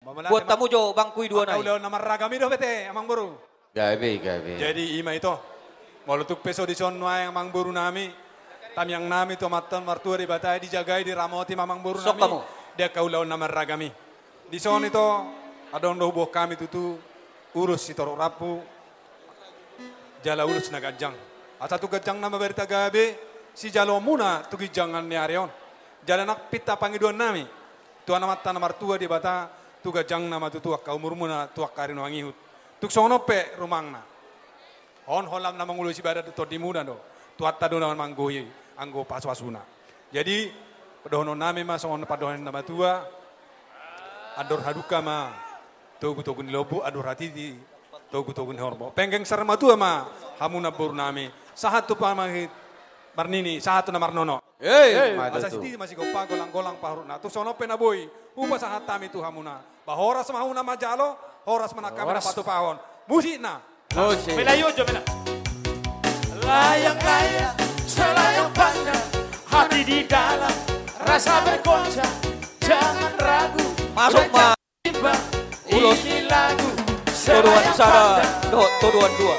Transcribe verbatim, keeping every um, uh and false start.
Buat tamu jo bangku i dua nai. Ulaon na marragam i dope te, amangboru. Gabe, gabe. Jadi ima ito. Molo tung pe so dison nuaeng, amangboru nami, tangiang nami tu Amanta Martua Debata, dijagai, diramoti ma amangboru nami di angka ulaon na marragam i. Dison ito, adong do huboan hami tutu ulos sitorop rambu jala ulos na ganjang. Asa tu ganjangna ma barita gabe sijaloonmuna tu ginjang ni ari on. Jala nang pinta pangidoan nami tu Amanta na Martua Debata, tu ganjangna ma tutu angka umurmuna tu angka ari na mangihut. Tung songon on pe rumangna. On holan na mangulosi badan tu tondimuna do. Tuhanta do na manggohi anggo pasupasuna. Jadi, pandohonon nami ma songon pandohan ni na matua. Andor hadungka ma togutogu ni lombu, andor hatiti togutogu ni horbo. Penggeng saurmatua ma hamuna boru nami. Sahat tu pamangit marnini, sahat tu na marnono. Hei, asa sititi ma sigompa, golanggolang paruhutna. Tung songon on pe na boi hupasahat hami tu hamuna. Ba horas ma hamuna manjalo, horas ma nang hami na patupahon. Musikna. Musik. Melayu jo, mela. Layang-layang selayang panjang, hati di dalam rasa bergoncang. Jangan ragu. Masuk, Pak. Ulos. Ini lagu todoan sada dohot todoan dua.